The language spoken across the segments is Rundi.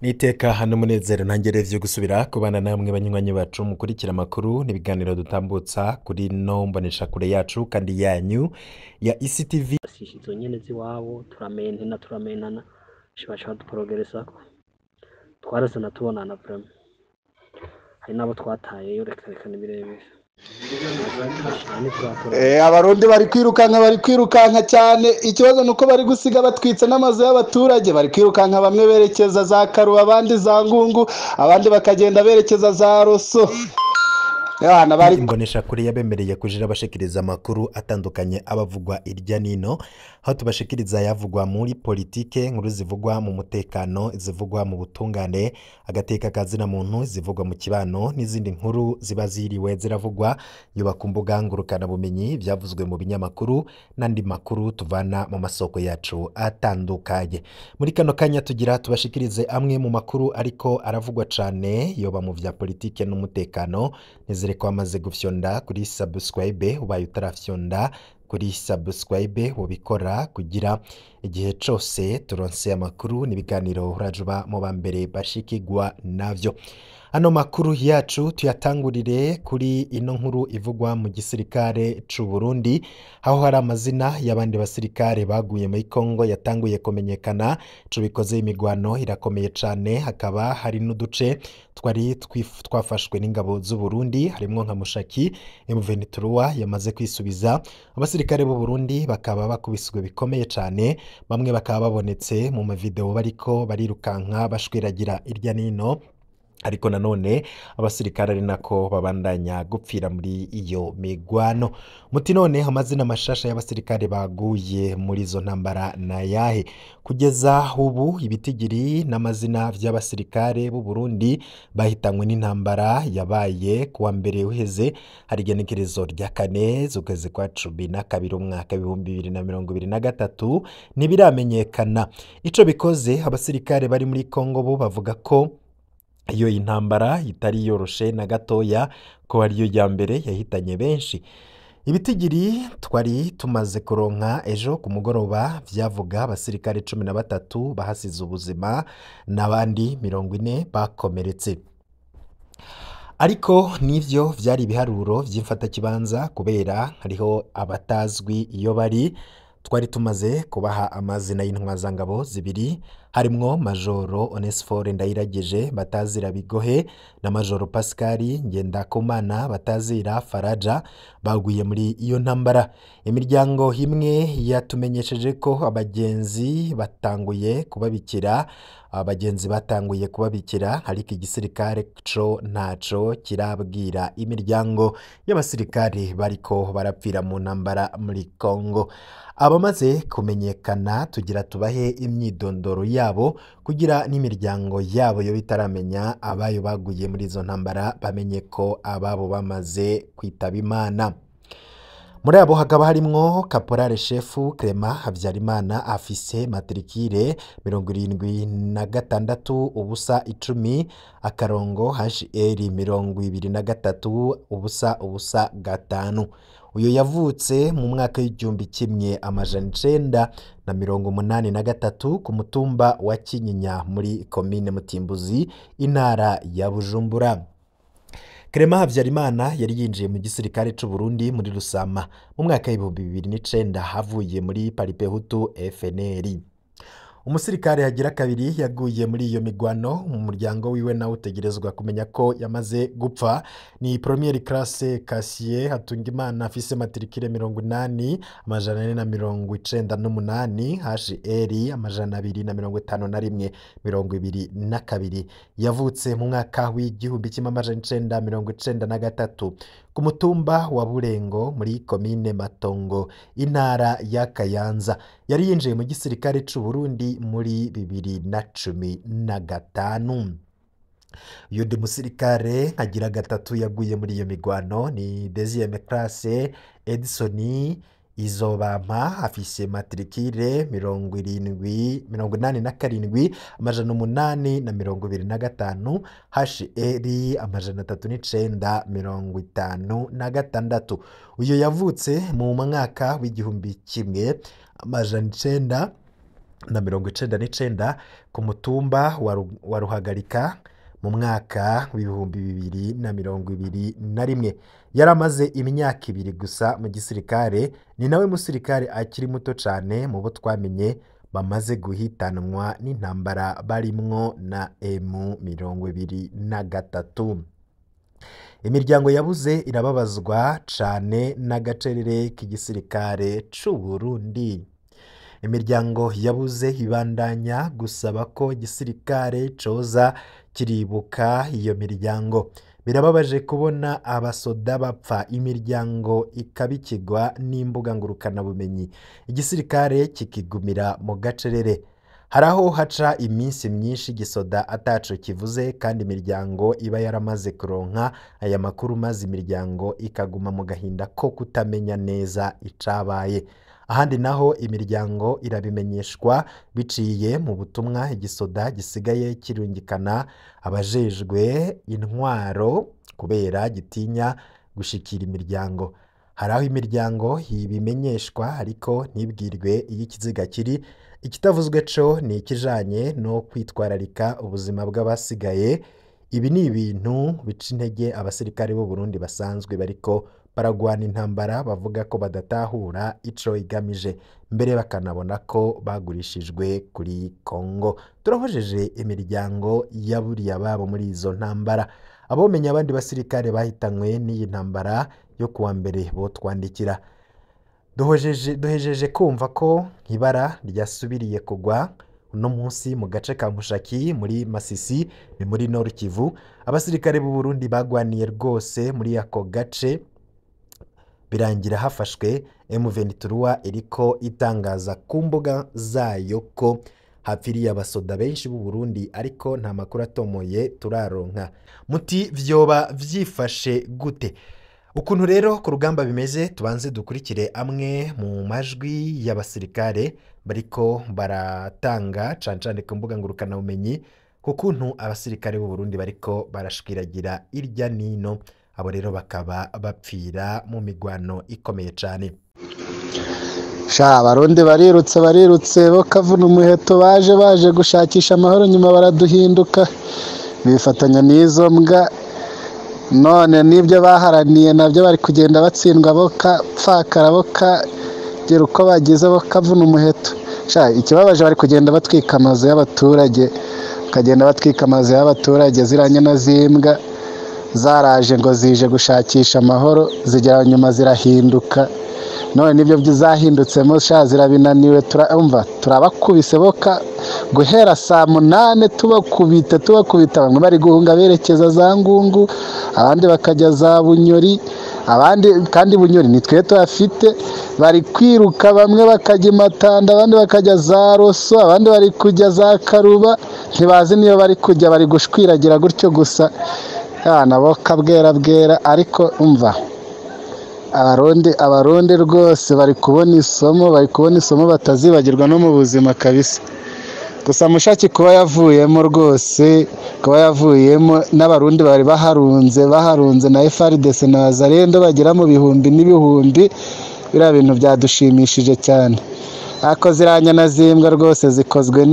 Niteka hano umunezero ntangerevyo gusubira kubana namwe banywanyi bacu mukurikira amakuru n'ibiganiro dutambutsa kuri no mboneshakure yacu kandi yanyu ya ECTV. Izo nyene z'iwabo turamenana turamenana shibaca baduporogeresako twarasana tubonana vraiment, hari n'abo twatayeyo, reka reka ni birebire. Abarundi bari kwirukanka, bari kwirukanka cyane. Ikibazo ni uko bari gusiga batwitse n'amazu y'abaturage. Bari kwirukanka, bamwe berekeza za Karuba, abandi za Ngungu, abandi bakagenda berekeza za Roso. Abana bari Imboneshakure yabemereye kujira bashikiriza amakuru atandukanye abavugwa irya nino, aho tubashikiriza ayavugwa muri politike, nkuru zivugwa mu mutekano, zivugwa mu butungane, agateka kazina muntu, zivugwa mu kibano n'izindi nkuru ziba ziriwe ziravugwa yuba ku mbuga ngurukanabumenyi, byavuzwe mu binyamakuru n'andi makuru tuvana mu masoko yacu atandukanye. Muri kano kanya tugira tubashikirize amwe mu makuru ariko aravugwa cane yoba mu vya politike n'umutekano. Nizere ko wamaze gufyonda kuri subscribe. Ubaye utarafyonda kuri subscribe, ubikora kugira igihe cose turonse amakuru n'ibiganiro urajuba mu ba mbere bashikirwa navyo. Ano makuru yacu tuyatangurire kuri ino nkuru ivugwa mu gisirikare c'u Burundi, aho hari amazina y'abandi basirikare baguye muri Kongo yatanguye kumenyekana. Ico bikoze imigwano irakomeye cane, hakaba hari n'uduce twari twafashwe n'ingabo z'u Burundi, harimwo nka Mushaki M23 yamaze kwisubiza. Abasirikare b'u Burundi bakaba bakubiswe bikomeye cane, bamwe bakaba babonetse mu mavideo bariko barirukanka bashwiragira irya nino, ariko nanone abasirikare ari nako babandanya gupfira muri iyo migwano. Muti none amazina mashasha y'abasirikare baguye muri izo ntambara nayahe? Kugeza ubu ibitigiri n'amazina vy'abasirikare b'u Burundi bahitanywe n'intambara yabaye kuwa mbere uheze, hari igenekerezo rya 4 z'ukwezi kwa 12 umwaka 2023, ntibiramenyekana. Ico bikoze abasirikare bari muri Kongo bo bavuga ko iyo intambara itari yoroshe na gatoya, ko ariyo ya mbere yahitanye benshi. Ibitigiri twari tumaze kuronka ejo ku mugoroba vyavuga abasirikare 13 bahasize ubuzima n'abandi 40 bakomeretse. Ariko nivyo vyari ibiharuro vy'imfatakibanza kubera hariho abatazwi iyo bari. Twari tumaze kubaha amazina y'intwazangabo zibiri, harimwo Majoro Onesphore Ndayiragije batazira Bigohe na Majoro Pascal Ngendakumana batazira Faraja, baguye muri iyo ntambara. Imiryango imwe yatumenyesheje ko abagenzi batanguye kubabikira, abagenzi batanguye kubabikira, ariko igisirikare co ntaco kirabwira imiryango y'abasirikare bariko barapfira mu ntambara muri Kongo. Abamaze kumenyekana tugira tubahe imyidondoro yabo kugira n'imiryango yabo yo bitaramenya abayo baguye muri izo ntambara bamenye ko ababo bamaze kwitaba Imana. Muri abo hakaba harimwo Caporal Chef Clement Habyarimana afise matrikire 76 0 10 akarongo HR 23 0 0 5. Uyu yavutse mu mwaka w'1983 ku mutumba wa Kinyinya muri komine Mutimbuzi, intara ya Bujumbura. Clement Habyarimana yari yinjiye mu gisirikare c'u Burundi muri Rusama mu mwaka w'2009, havuye muri Paripehutu FNL. Umusirikare hagira kabiri yaguye muri iyo migwano, mu muryango wiwe nawe utegerezwa kumenya ko yamaze gupfa, ni première classe Cassier Hatungimana afise matrikire 80 498 HR 251 22. Yavutse mu mwaka w'1993 ku mutumba wa Burengo muri komine Matongo, intara ya Kayanza. Yari yinjiye mu gisirikare c'u Burundi muri 2015. Yundi musirikare agira gatatu yaguye muri iyo migwano ni deuxième classe Edison Izobampa afise matrikire 70 87 825 HR 309 56. Uyo yavutse mu mwaka w'1900 na 99 ku mutumba wa Ruhagarika mu mwaka w'2021. Yaramaze imyaka 2 gusa mu gisirikare. Ni nawe musirikare akiri muto cane mu bo twamenye bamaze guhitanwa n'intambara barimwo na M23. Imiryango yabuze irababazwa cane n'agacerere k'igisirikare c'u Burundi. Imiryango yabuze ibandanya gusaba ko igisirikare coza kiribuka iyo miryango. Birababaje kubona abasoda bapfa, imiryango ikabikigwa n'imbuga ngurukanabumenyi, igisirikare kikigumira mu gacerere. Hari aho haca iminsi myinshi gisoda ataco kivuze, kandi imiryango iba yaramaze kuronka aya makuru, maze imiryango ikaguma mu gahinda ko kutamenya neza icabaye. Ahandi naho imiryango irabimenyeshwa biciye mu butumwa igisoda gisigaye kirungikana abajejwe intwaro kubera gitinya gushikira imiryango. Hari aho imiryango ibimenyeshwa ariko ntibwirwe iyo ikiziga kiri. Ikitavuzwe co ni ikijanye no kwitwararika ubuzima bw'abasigaye. Ibi ni ibintu bica intege abasirikare b'u Burundi basanzwe bariko baragwana intambara bavuga ko badatahura ico igamije, mbere bakanabona ko bagurishijwe kuri Kongo. Turahojeje imiryango yaburiye ababo muri izo ntambara. Abomenya abandi basirikare bahitanywe n'iyi ntambara yo kuwa mbere botwandikira. Duhejeje kumva ko ibara ryasubiriye kugwa uno munsi mu gace ka Mushaki muri Masisi, ni muri Nord Kivu. Abasirikare b'u Burundi bagwaniye rwose muri ako gace, birangira hafashwe M23 iriko itangaza ku mbuga zayo ko hapfiriye abasoda benshi b'u Burundi, ariko nta makuru atomoye turaronka. Muti vyoba vyifashe gute? Ukuntu rero ku rugamba bimeze, tubanze dukurikire amwe mu majwi y'abasirikare bariko baratanga cane cane ku mbuga ngurukanabumenyi ku kuntu abasirikare b'u Burundi bariko barashwiragira irya nino. Abo rero bakaba bapfira mu migwano ikomeye cane. Sha abarundi barirutse bo kavuna umuheto, baje gushakisha amahoro, nyuma baraduhinduka bifatanya n'izo mbwa. None nibyo baharaniye nabyo bari kugenda batsindwa, boka pfakara boka gira uko bagize bo kavuna umuheto. Sha ikibabaje bari kugenda batwika amazu y'abaturage, bakagenda batwika amazu y'abaturage ziranye na zimbwa zaraje ngo zije gushakisha amahoro, zigera nyuma zirahinduka. None nibyo byizahindutsemo sha zirabinaniwe. Turumva turabakubise boka guhera saa 8, tubakubita, bamwe bari guhunga berekeza za Ngungu, abandi bakajya za Bunyori, abandi kandi Bunyori ni twe tuhafite, bari kwiruka bamwe bakajya Matanda, abandi bakajya za Roso, abandi bari kujya za Karuba, ntibazi niyo bari kujya, bari gushwiragira gutyo gusa. Nabo kabwera bwera, ariko umva abarundi rwose bari kubona isomo, batazibagirwa no mu buzima kabisa. Gusa Mushaki kuba yavuyemo rwose, kuba yavuyemo n'abarundi bari baharunze na FARDC na Wazalendo bagera mu bihumbi n'ibihumbi, biriya bintu byadushimishije cyane. Ako ziranya na zimbwa rwose zikozwe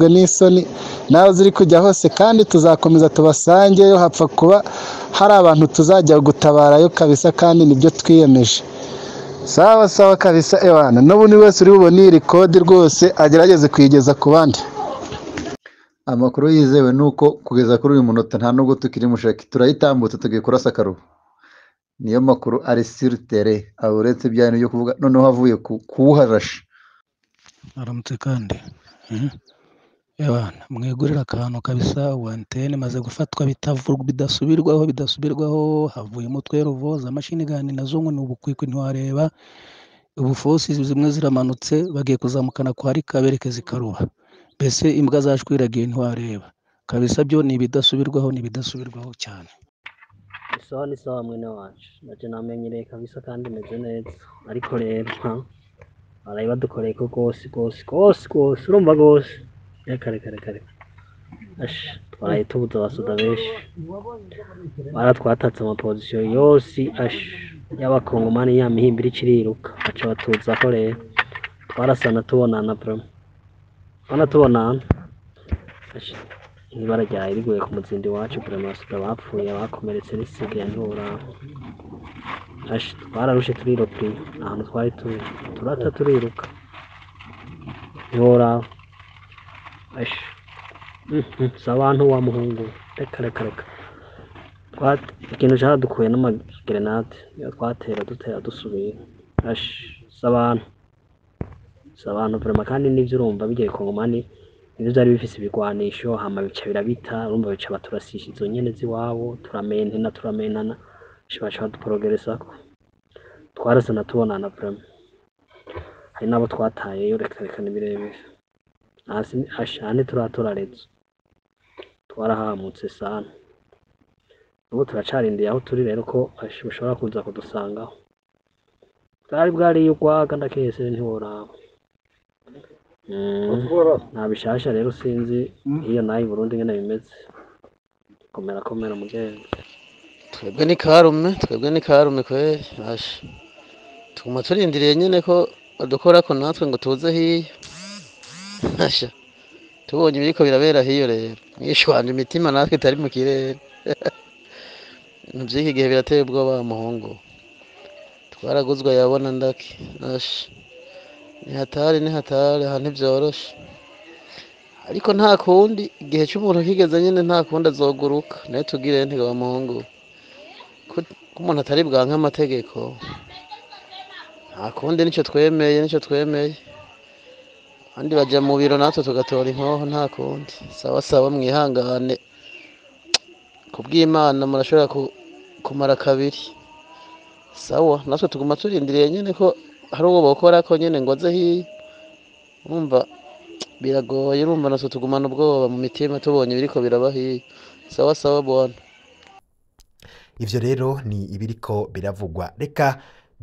n'isoni, naho ziri kujya hose, kandi tuzakomeza tubasangeyo, hapfa kuba hari abantu tuzajya gutabarayo kabisa, kandi nibyo twiyemeje. Sawa sawa kabisa ewana, n'ubu ni wese uri bubone iri kode rwose agerageze kuyigeza ku bandi. Amakuru yizewe nuko kugeza kuri uyu munota nta nubwo tukiri Mushaki, turayitambutse tugiye kurasa Karuba. Niyo makuru ari sur terrain, uretse ibyanyu byo kuvuga noneho avuye kuwuharasha. Aramutse kandi ebana mwegurira akantu kabisa. Antene maze gufatwa bitavurwa bidasubirwaho, havuye umutwe ruvoza mashini gani nazo ngo ni ubukwikwi ntiwareba. Ubufosi zimwe ziramanutse bagiye kuzamukana kwa rika berekeza Ikaruba, mbese imbwa zashwiragiye ntiwareba kabisa. Byo ni ibidasubirwaho, ni ibidasubirwaho cyane. Isaha ni sawa mwene wacu, naje namenyereye kabisa kandi meze neza, ariko rero baraye badukoreye ko gose gose gose gose, urumva gose. Kare kare kare, ash twaraye tubuze abasoda benshi, baratwatatse amapozisiyo yose ash y'abakongomani, ya mihimbiri iciriruka baca batuzako. Rero twarasana tubonana vraiment. Bana tubonana. Ibara ryaraye riguye ku muzindi wacu vraiment bapfuye abakomeretse risigaye ntiworaba. Twararushe turiropriye ahantu twari turi turata turiruka ntiworaba. Si abantu wa muhungu, reka reka reka. Ikintu caradukuye n'amagerenade niyo twatera dutera dusubira. Si abantu, si abantu vraiment. Kandi nivyo urumva birya bikongomani nivyo vyari bifise ibigwanisho, hama bica birabita, urumva bica baturasisha izo nyene z'iwabo, turamenena turamenana, baca baduporogeresako. Twarasana tubonana vraiment. Hari n'abo twatayeyo, reka reka ni birebire. Aha ntituratora rezo, twarahamutse sana. N'ubu turacarindiye aho turi rero ko bashobora kuza kudusangaho. Bwari bwariye urwaga ndakese ntiworaba. Nta bishasha rero, sinzi iyo nayo i Burundi ingene bimeze. Komera komera mugenzi. Twebwe ni karume, twebwe ni karume kweri. Asha, tuguma turindiriye nyene ko badukorako natwe ngo tuze hiyo. Asha, tubonye ibiriko birabera hiyo rero mwishwanje imitima natwe itari mu kirere. Ibintu vy'iki gihe birateye ubwoba muhungu, twaraguzwa yabona ndaki. Asha, ni hatari, ni hatari aha, ntivyoroshe, ariko nta kundi, igihe c'umuntu kigeze nyene nta kundi azoguruka. Nawe tugire ntiga muhungu, ko umuntu atari bwanke amategeko, nta kundi, nico twemeye, nico twemeye. Abandi baja mu biro natwe tugatora inkoho, nta kundi. Sawa sawa, mwihangane kubw'Imana, murashobora kumara kabiri. Sawa, natwe tuguma turindiriye nyene ko hari uwo bokorako nyene ngo aze hiya. Urumva biragoye, urumva natwe tugumana ubwoba mu mitima tubonye ibiriko biraba hiya. Sawa sawa bwana. Ivyo rero ni ibiriko biravugwa. Reka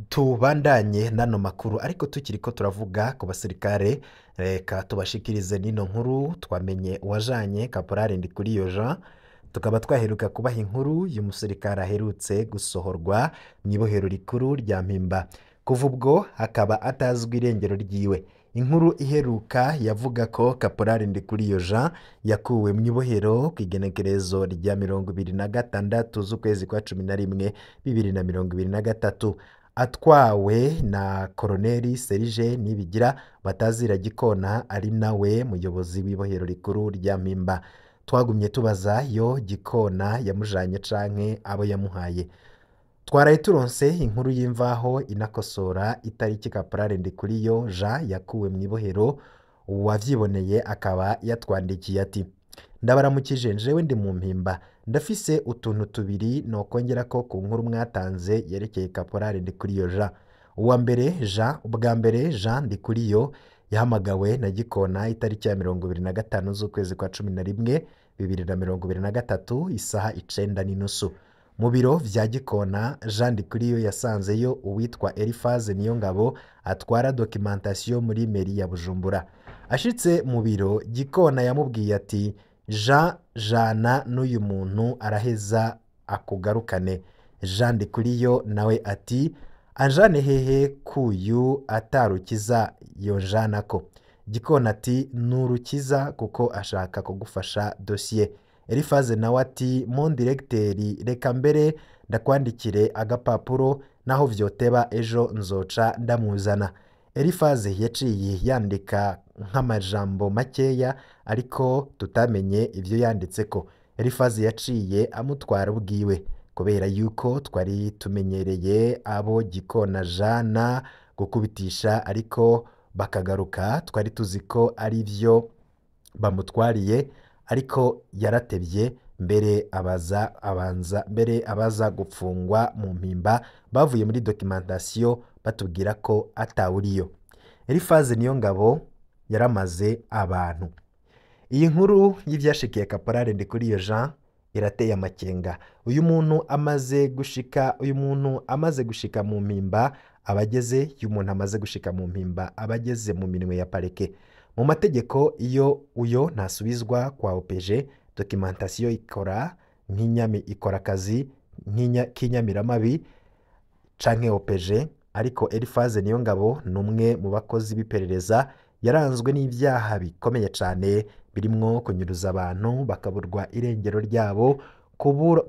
tubandanye n'ano makuru, ariko tukiriko turavuga ku basirikare, reka tubashikirize n'ino nkuru. Twamenye uwajanye Kaporari Ndikuriyo Jean. Tukaba twaheruka kubaha inkuru y'umusirikare aherutse gusohorwa mu ibohero rikuru rya Mpimba. Kuva ubwo akaba atazwi irengero ryiwe. Inkuru iheruka yavuga ko Kaporari Ndikuriyo Jean yakuwe mu ibohero ku igenekerezo rya 26 z'ukwezi kwa 11 2023, atwawe na Koroneli Serije Nibigira batazira Gikona, ari nawe muyobozi w'ibohero rikuru rya Mpimba. Twagumye tubaza yo Gikona yamujanye canke abo yamuhaye. Twaraye turonse inkuru y'imvaho inakosora itariki Kaporari Ndikuriyo Jean yakuwe mu ibohero. Uwavyiboneye akaba yatwandikiye ati: ndabaramukije, njewe ndi mu Mpimba, ndafise utuntu tubiri nokongera ko ku nkuru mwatanze yerekeye Kaporari Ndikuriyo Jean. Uwa mbere, Jean, ubwa mbere Jean Ndikuriyo yahamagawe na Gikona itariki ya 25 z'ukwezi kwa 11 2023 isaha 9:30. Mu biro vya Gikona, Jean Ndikuriyo yasanzeyo uwitwa Elifaze Niyongabo atwara documentation muri mairie ya Bujumbura. Ashitse mu biro, Gikona yamubwiye ati: Jean, jana n'uyu muntu araheza akugarukane. Jean Ndikuriyo nawe ati: anjane hehe kuyu atarukiza yonjanako? Gikona ati: nurukiza kuko ashaka kugufasha dossier. Elifaze nawe ati: mon directeur, reka mbere ndakwandikire agapapuro, naho vyoteba ejo nzoca ndamuzana. Elifaze yaciye yandika nk'amajambo makeya, ariko tutamenye ivyo yanditseko. Elifaze yaciye amutwara ubwiwe, kubera yuko twari tumenyereye abo Gikona jana gukubitisha ariko bakagaruka, twari tuzi ko ari vyo bamutwariye, ariko yaratevye mbere abaza abanza mbere abaza gupfungwa mu Mpimba bavuye muri documentation batubwira ko atawuriyo. Elifaze Niyongabo yaramaze abantu. Iyi nkuru y'ivyashikiye Kaporari Ndikuriyo Jean irateye amakenga. Uyu muntu amaze gushika, uyu muntu amaze gushika mu Mpimba abageze, iyo umuntu amaze gushika mu Mpimba abageze mu minwe ya pareke. Mu mategeko iyo uyo ntasubizwa kwa OPG, documentation ikora nk'inyami, ikora akazi k'inyamiramabi canke OPG. Ariko Elifaze Niyongabo ni umwe mu bakozi b'iperereza Yaranzwe n'ivyaha bikomeye cane birimwo kunyuruza abantu bakaburwa irengero ryabo,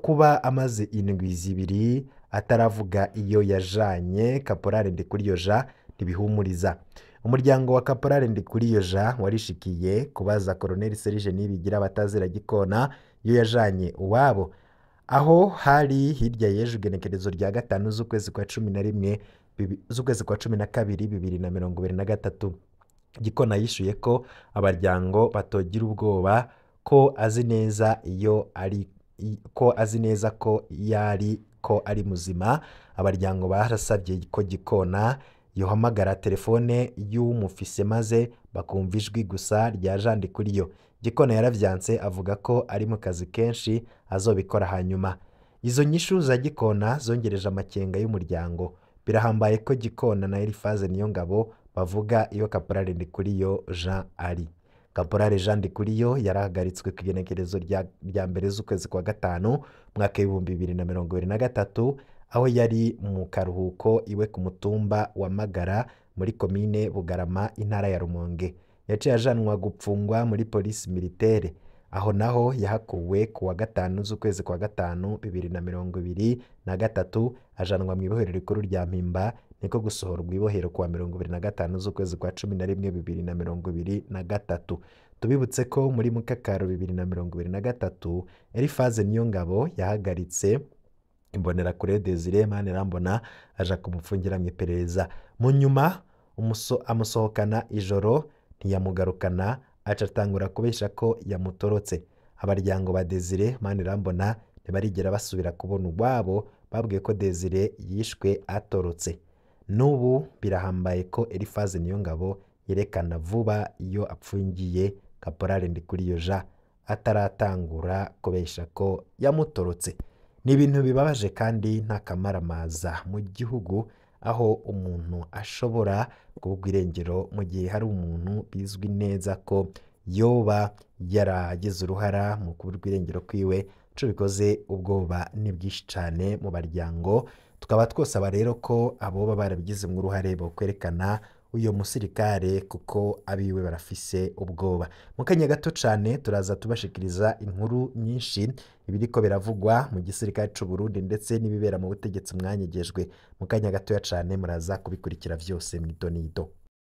kuba amaze indwi zibiri ataravuga iyo yajanye Kaporari Ndikuriyo Jean ntibihumuriza. Umuryango wa Kaporari Ndikuriyo Jean warishikiye kubaza Colonel Serge Nibigira batazira Gikona iyo yajanye uwabo, aho hari hirya y'ejo igenekerezo rya 5 z'ukwezi kwa 11 z'ukwezi kwa 12 2023. Gikona yishuye ko abaryango batogira ubwoba ko azi neza iyo ari, ko azi neza ko yari ko ari muzima. Abaryango barasabye ko Gikona yohamagara telefone y'umufise maze bakumva ijwi gusa rya Jean Ndikuriyo. Gikona yaravyanse avuga ko ari mu kazi kenshi azobikora hanyuma. Izo nyishu za Gikona zongereje amakenga y'umuryango. Birahambaye ko Gikona na Elifaze Niyongabo bavuga iyo Kaporari Ndikuriyo Jean ari. Kaporari Jean Ndikuriyo yarahagaritswe ku igenekerezo rya mbere z'ukwezi kwa 5 mwaka 2023, aho yari mu karuhuko iwe ku mutumba wa Magara muri komine Bugarama intara ya Rumonge. Yaciye ajanwa gupfungwa muri polisi militaire, aho naho yahakuwe ku wa 5 z'ukwezi kwa 5 2023, ajanwa mu ibohero rikuru rya Mpimba, niko gusohorwa ibohero kuwa 25 z'ukwezi kwa 11 2023. Tubibutse ko muri Mukakaro 2023 Elifaze Niyongabo yahagaritse Imbonerakure Desire Manirambona aja kumupfungira mu iperereza. Mu nyuma amusohokana ijoro ntiyamugarukana, aca atangura kubesha ko yamutorotse. Abaryango ba Desire Manirambona ntibarigera basubira kubona uwabo, babwiye ko Desire yishwe atorotse. N'ubu birahambaye ko Elifaze Niyongabo yerekana vuba iyo apfungiye Kaporari Ndikuriyo Jean ataratangura kubesha ko yamutorotse. Ni ibintu bibabaje kandi nta kamaramaza mu gihugu, aho umuntu ashobora kubugwa irengero mu gihe hari umuntu bizwi neza ko yoba yaragize uruhara mu kuburwa irengero kwiwe. Ico bikoze ubwoba ni bwinshi cane mu baryango. Tukaba twosaba rero ko aboba barabigizemwo uruhare bokwerekana uyo musirikare, kuko abiwe barafise ubwoba. Mu kanya gato cane turaza tubashikiriza inkuru nyinshi ibiriko biravugwa mu gisirikare c'u Burundi ndetse n'ibibera mu butegetsi mwanyegejwe. Mu kanya gatoya cane muraza kubikurikira vyose mw'idonido.